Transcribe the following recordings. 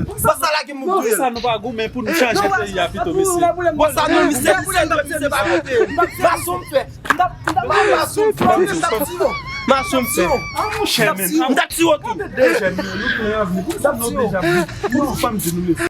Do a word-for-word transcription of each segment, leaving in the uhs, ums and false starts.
l. Bon, sa lage m, m ap touye l. Sa nou pa goumen pou nou chanje peyi a pito, mesye. Bon, sa non, misye, misye, misye pa kote. Mason m fè. M t ap, m t ap mason m fè, m t ap tiye w. Mason m fè. Ah, monchè, men. M t ap tiye w tou. De jèn yo, nou pran avni. Pou sa nou deja. Pou nou fanm di nou, mesye.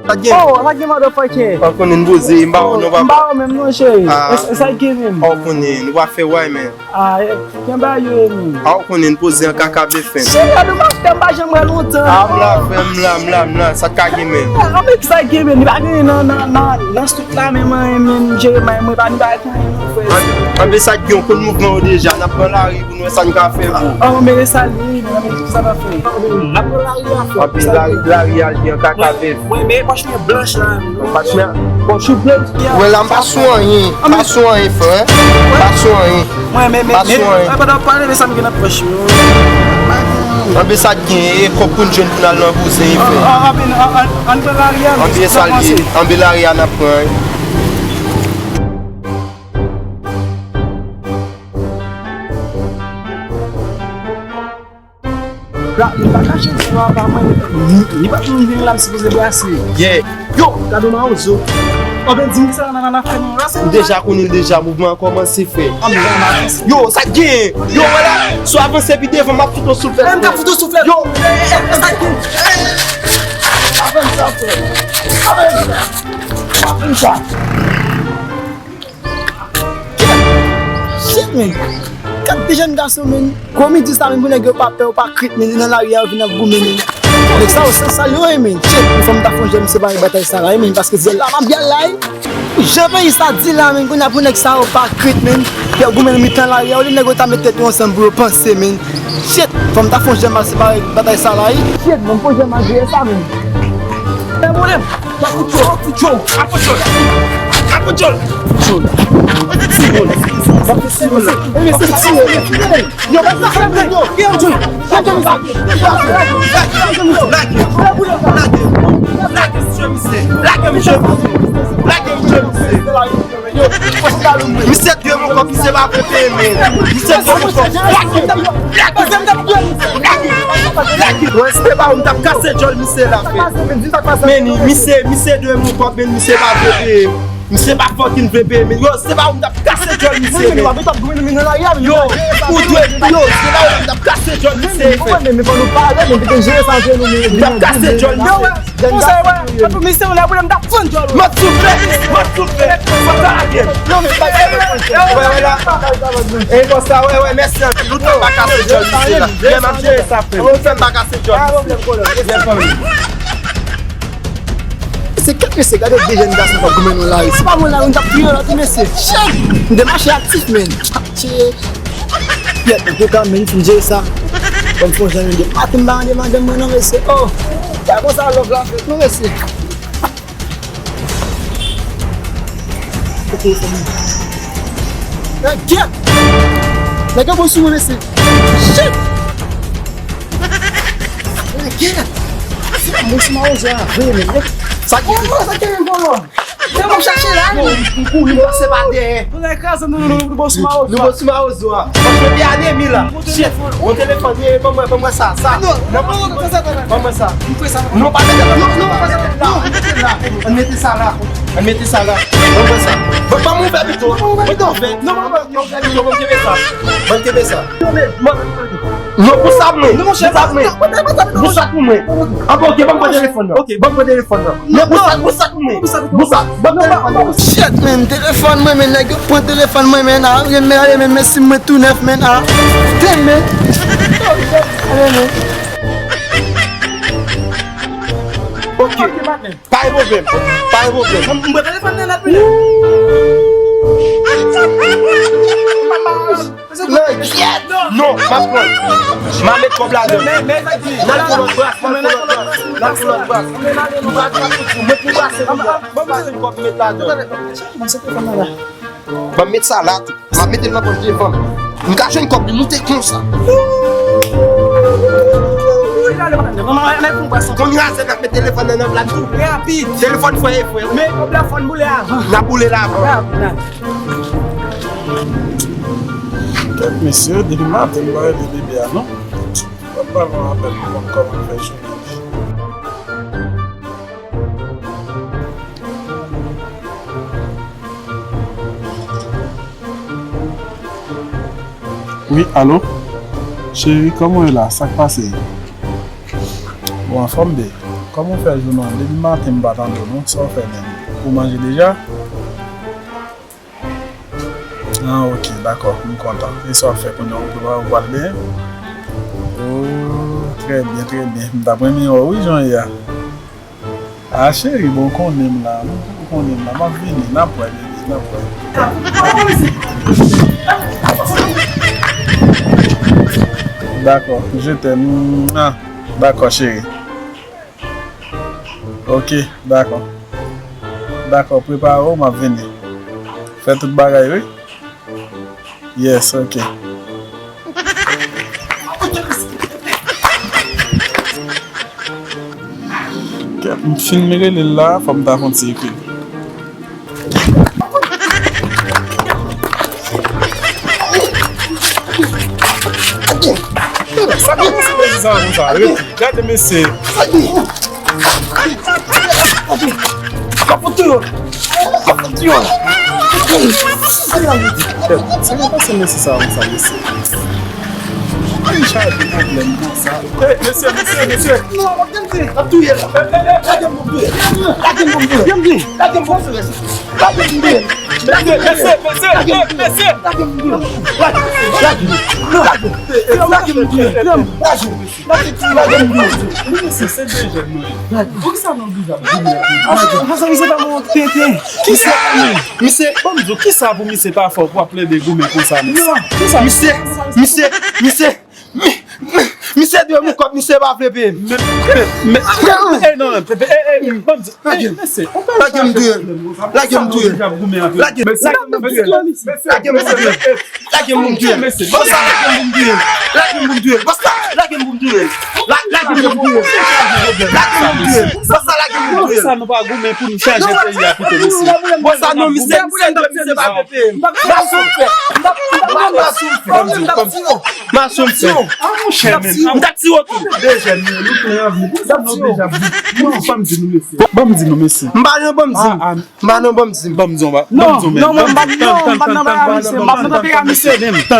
Sa gen? Oh, sa gen, motherfucker? Ou konnen n poze, m pa wè w non, papa. M pa wè w menm non, cheri. Ah. E sa ki gen menm? Ou konnen, nou pa fè way, men. Ah, eh, kèm ba yo, menm. Ah, ou konnen n poze an kaka bèf, men. Cheri, a nou pa fè m pa janm wè lontan. Ah, m la, frè, m la, m la, m la, sa ka gen, men. Ah, men sa gen, men, li pa gen nan, nan, nan, nan sou la, men mwen, men, Jeremay, mwen pa ni bagay pou mwen, non, frè. An, anben sa gen, ou konn mouvman yo deja, n ap pran lari pou nou wè sa n ka fè, bro. Ah, men sa li, men sa n ap fè. N ap pran lari a, frè. Anben lari, lari a li an kaka bèf. Mwen, men pòch mwen blanch la. Pòch mwen, pòch ou blanch. Wè la, m pa sou anyen. M pa sou anyen, frè. M pa sou anyen. Mwen, men, men, men, pandan w pale, men sa m gen nan pòch yo. Anben sa k gen, e kòb pou n jwenn pou n al nan bouzen, frè. Anben, anben lari a, anben sa l ye. Anben lari a n ap pran. La, li pa kache se papa mwen. Li pa pou vin la, m sipoze brase. Yeah. Yo, gade yon mawozo. Anben di m sa nan afè nou la, se. Ou deja konnen l deja, mouvman an kòmanse, frè. Yo, sa k gen? Yo, wè la, si w avanse pi devan, m ap fout yon souflèt. M t ap fout yon souflèt. Yo, sa k gen? Avanse, frè. Avanse. Avanse. Shit, man. Gad ti jèn gason, man. Gwo midi sa, man, pou nèg yo pa pè, yo pa krit, man. Nan lari a, yo vin ap goumen, man. Nèg sa yo, se sa yo ye, man. Shit, fò m ta fè yon jèm, se pa batay sa la, man, paske se la m ap gade la, wi. Jan peyi sa di la, man, kounye a pou nèg sa yo pa krit, man. Yo goumen nan mitan lari a, olye nèg yo ta met tèt yo ansanm pou yo panse, man. Shit, fò m ta fè yon jèm, se pa batay sa la, wi. Shit, man, fò jèm a jere sa, man. Men, pwoblèm. Apotjol, apotjol, apotjol. Apotjol. Apotjol. Ti moun. Sa fè ti moun la. Sa fè ti moun la. Yo, yo, yo, yo, yo, yo. Lage, lage, lage, lage, misye, misye. Lage, misye, misye. Lage, misye, misye. Misye dwe mwen kòb, misye pa vle peye, men. Misye dwe mwen kòb. Lage, lage, lage, lage. Mwen, si te pa ou, m t ap kase djòl misye la, frè. Men, misye, misye dwe mwen kòb, men misye pa vle peye. Misye pa fucking vle peye, men. Yo, si te pa ou, m t ap kase djòl misye, men. Yo, ou dwe, yo, si te pa ou, m t ap kase djòl misye, frè. M t ap kase djòl misye. Konsèy, wè. Anpil misye, ou la, pou m t ap fann djòl ou. Mòd souflèt, mòd souflèt. Fò ta lage. Non, men, pa. Wè, wè, la. E konsa, wè, wè, mèsi anpil. Ou fè m pa kase djòl misye la. Mwen, m ap jere sa, frè. Ou fè m pa kase djòl misye. Byen, fanmi. Se kèk mesye, gade de jèn gason k ap goumen nan lari. Si pa mwen la, m t ap touye lòt mesye. Shit! M te mache aktif, men. Tchè. Pyèt, antouka, men, fin jere sa. Kòm fò jan de maten, m pa rande madanm mwen non, mesye. Oh! Kè konsa, lòv la fèt non, mesye. Kote fanmi. Nèg, nèg yo bon sou mwen, mesye. Shit! Nèg, se pa mwen sou mawozo a vre, men. Sa ki... Oh, sa ki volo. Se mwen chache la, wi. M kouri, m pase pa dèyè. Nou kraze nou, nou, nou, nou bon sou mawozo a. Nou bon sou mawozo a. Paske te anemi la. Shit. Bon telefòn, ye, ban mwen, ban mwen sa, sa. Non, non, non, non, non, non. Ban mwen sa. Non, pa mete la, non, non, pa mete la. Ann mete sa la. Ann mete sa la. Ban mwen sa. Ban, ban mwen ouvè pito. Ban mwen ouvè. Non, ban mwen ouvè pito, ban m kenbe sa. Ban m kenbe sa. Non, men, mwen, Non, pou sa pou mwen. Non, monchè, pou sa pou mwen. Pou sa pou mwen. An bon, ok, ban m pran telefòn nan. Ok, ban m pran telefòn nan. Non, pou sa, pou sa pou mwen. Pou sa, ban m telefòn nan. Shit, man, telefòn mwen, man, nèg yo pran telefòn mwen, man, ah, men, men, men, men, sim mwen tou nèf, man, ah. Damn, man. Oh, shit. Allez, man. Ok. Pa gen pwoblèm. Pa gen pwoblèm. M, m pran telefòn nan nèt, wi. Non, m ap pran. M a met kòb ladan. N al fè lòt bras, n al fè lòt bras. N al fè lòt bras. M pral fè tout sou mwen pou brase kòb la. M pase kòb met ladan. Ban m met sa la tou. M ap mete l nan pòch devan m. M ka jwenn kòb li moute konsa. Kounye a se n ap met telefòn nan nan plat tou. Rapid. Telefòn frè e frè. Men kòb la fò n boule avan. N ap boule l avan. Rapid, rapid. Kèt mesye, depi maten m pa rele bebe a non. Fò m ba l yon apèl pou konn kòman l fè jounen li. Wi, alo? Cheri, kòman w ye la? Sa k pase? Ou anfòm, babe? Kòman w fè jounen an? Depi maten m pa tande w non. Sa w fè menm? Ou manje deja? Ah, ok, dakò, m kontan. E sa w ap fè kounye a? Ou prepare pou w al benyen? Oh, trè byen, trè byen. M t ap renmen wè w wi, jan w ye a. Ah, cheri, bon, w konnen m la. Ou konnen m la. M ap vini. N ap wè, bebe, n ap wè. Dakò, je t'aime. Ah, dakò, cheri. Ok, dakò. Dakò, prepare w, m ap vini. Fè tout bagay, wi. Yes, ok. Kèt, m fin rele l la, fò m ta fè yon ti ekri l. Sa k ap pase mesye sa konsa? Rete. Gade mesye. Sa k ap pase mesye sa konsa, mesye? Ki jan de pwoblèm konsa? Hey, mesye, mesye, mesye. Non, w ap touye l. Lage m pou m touye l. Lage m pou m touye l. Lage m pou m touye l. Lage m pou m touye l. Lage m pou m touye l. Mesye, mesye, mesye, mesye. Lage m pou m touye l. Lage m. Lage m. Lage m pou m touye l. Lage m. Lage m. Lage m pou m touye l. Mesye, se de jèn nou ye. Poukisa nou oblije ap goumen? Anfè, anfè, misye pa bon tenten. Kisa? Misye, ban m di w, kisa pou misye pa fè w pou w ap plede goumen konsa, mesye? Kisa? Misye, misye, misye. Mi-, mi-, misye dwe m yon kòb, misye pa vle peye m. Men, men, men, men, eh, non, men, eh, eh, ban m di, eh, mesye, ou pa chache pwoblèm konsa. Lage m touye l. Lage m, lage m touye l. Lage m touye l. Lage m touye l. Bòs la, lage m touye l. Lage m touye l. Bòs la, lage m touye l. Lage m touye l. Bòs la, lage m touye l. Poukisa nou pa goumen pou nou chanje peyi a pito, mesye? Bòs la, non, misye, misye, misye pa vle peye m. Mason m fè. Mason m fè. Mason m fè. Ah, monchè, men. M t ap tire w tou. De jèn nou, nou plen anvi. Poukisa nou oblije ap di? Non, ban m di nou, mesye. Ban m di nou, mesye. M pa nan ban m di. M pa nan ban m di. Ban m di w, ban m di w, men. Non, non, mwen m pa, non, m pa nan bagay misye. M pa nan bagay misye. M pa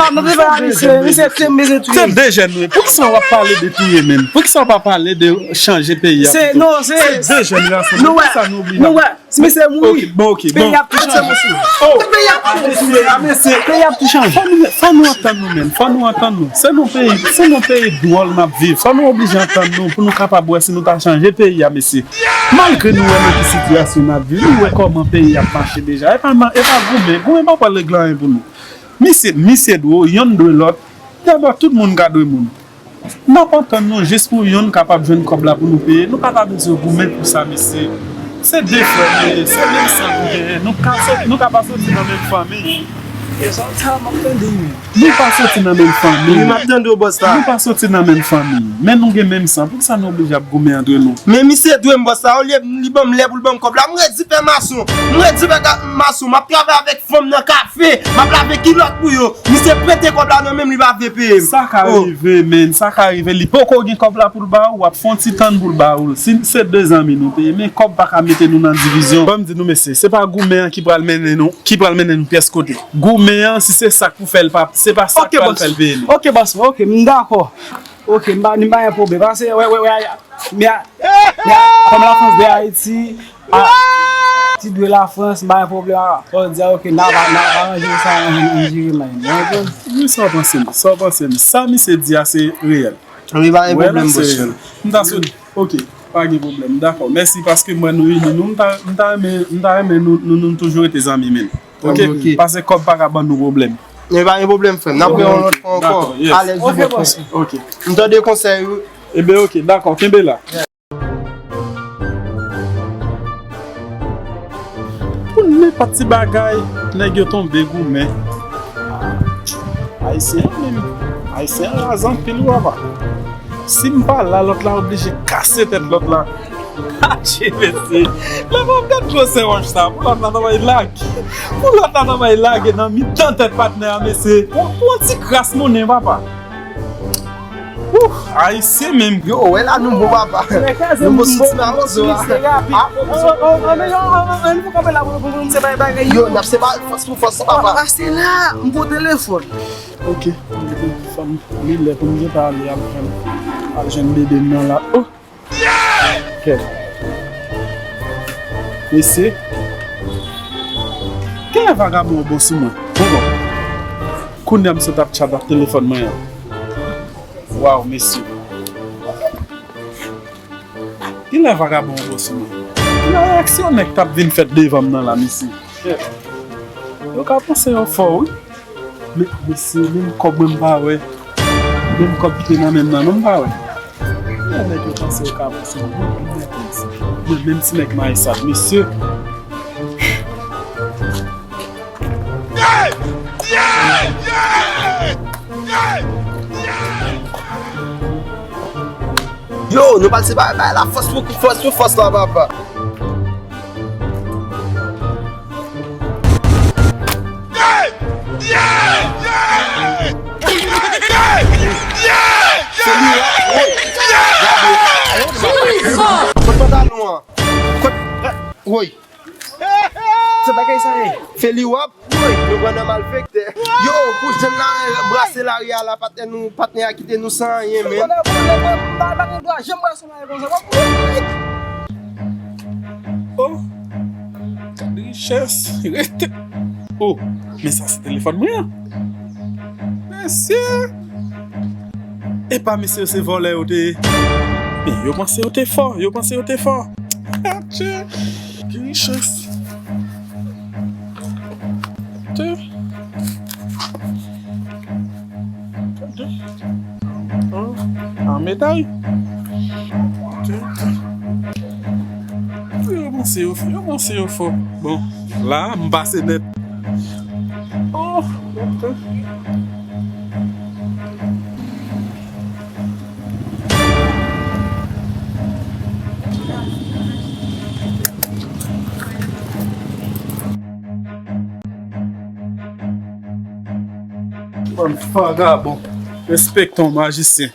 nan bagay misye. Misye, misye, misye touye. Se de jèn nou ye. Poukisa w ap pale de touye, men? Poukisa w pa pale de chanje peyi a pito? Se de jèn rasanble. Poukisa nou oblije? Si misye mouri, bon, ok, bon, peyi ap tou chanje. Peyi ap tou chanje. Fò nou, fò nou antann nou, men. Fò nou antann nou. Se nan peyi, se nan peyi dwòl n ap viv. Fò nou oblije antann nou pou nou kapab wè si nou ta chanje peyi a, mesye. Malgre nou wè nan ki sitiyasyon n ap viv, nou wè kòman peyi ap mache deja. E pa, e pa goumen, goumen pa pral regle anyen pou nou. Misye, misye dwe w, yonn dwe lòt. Dabò, tout moun ka dwe moun. N ap antann nou jis pou yonn kapab jwenn kòb la pou nou peye. Nou pa ta bezwen goumen pou sa, mesye. Se de frè nou ye, se menm san nou genyen. Nou ka sot-, nou ka pa soti nan menm fanmi. E sa, sa m ap tande, wi. Nou pa soti nan menm fanmi. Wi, m ap tande w, bòs la. Nou pa soti nan menm fanmi. Men nou gen menm san. Poukisa nou oblije ap goumen antre nou? Men misye dwe m, bòs la. Olye li ban m lè pou l ban m kòb la, m redi pè mason. M redi pè ga-, mason. M ap travay avèk fanm nan kafe, m ap lave kilòt pou yo. Misye prete kòb la nan men m, li pa vle peye m. Sa ka rive, men, sa ka rive. Li poko gen kòb la pou l ba ou, w ap fè yon ti tann pou l ba ou l. Si se de zanmi nou te ye, men kòb pa ka mete nou nan divizyon. Ban m di nou, mesye, se pa goumen an ki pral mennen nou, ki pral mennen nou pyès kote. Goumen Men an, si se sa k pou fè l pa, se pa sa k pral fè l peye nou. Ok, bòs mwen, ok, m dakò. Ok, m pa, m pa gen pwoblèm. Paske, wè, wè, wè, men, men, kòm Lafrans de Ayiti, a, ti dwe Lafrans, m pa gen pwoblèm a, fò di, ok, n a, n a, n a ranje sa, n a jere may. Ou konprann? Wi, sa w panse m, sa w panse m. Sa misye di a, se reyèl. Wi, pa gen pwoblèm, bòs mwen. M ta sou, ok, pa gen pwoblèm, dakò. Mèsi paske m wè nou ini nou, m ta, m ta renmen, m ta renmen nou, nou, nou toujou rete zanmi, men. Ok, ok. Paske kòb pa ka ban nou pwoblèm. Men pa gen pwoblèm, frè m. N ap wè yon lòt fwa ankò. Alèz, wi, bòs mwen. Ok. M tande konsèy ou. Eben, ok, dakò, kenbe la. Pou nenpòt ti bagay, nèg yo tonbe goumen. Ayisyen an menm, Ayisyen an raz anpil, wi, papa. Si m pa la, lòt la oblije kase tèt lòt la. Atchè, mesye. Lè m ap gad gwosè wòch sa, pou lòt la ta bay lage. Pou lòt la ta bay lage nan mitan tèt patnè a, mesye. Pou, pou yon ti kras monnen, papa. Ouf, Ayisyen menm. Yo, wè la nou bon, papa. Nou bon sou ti mawozo a. Yo, n ap se ba fòs pou fòs, papa. Pase la, m pou telefòn. Ok, fanm, li lè pou m gentan ale al jwenn, al jwenn bebe m nan la. Oh! Kè. Mesye. Kilè vagabon an bon sou mwen? Bon, bon. Kounye a m sot ap tchat ak telefòn mwen an. Waw, mesye. Kilè vagabon an bon sou mwen? Kilè reyaksyon nèg k ap vin fèt devan m nan la, mesye? Kè. Yo ka panse yo fò, wi. Men, mesye, menm kòb mwen m pa wè. Menm kòb ki te nan men m nan, non, m pa wè. Lè nèg yo panse yo ka avanse, mwen, mwen, mwen, mwen, menm ti nèg mayisad, mesye. Yo, nou pral se bay, bay la fòs pou fòs pou fòs la, papa. Kot pantalon an? Kot, woy. Se bagay sa ye. Feli w ap, woy, nou pran nan malfektè. Yo, pou jèn la, brase lari a la, patnè nou, patnè a kite nou san anyen, men. Mwen pa gen dwa janm brase lari konsa. Oh, gad richès, rete. Oh, men sa se telefòn mwen an. Mesye. Epa mesye yo se vòlè yo te ye. Men yo panse yo te fò, yo panse yo te fò. Atchè. Ki richès. Te. Te. Oh, an medal. Te. Yo panse yo, yo panse yo fò. Bon, la, m pase nèt. Oh, ok. Bann vagabon. Respekte yon majisyen.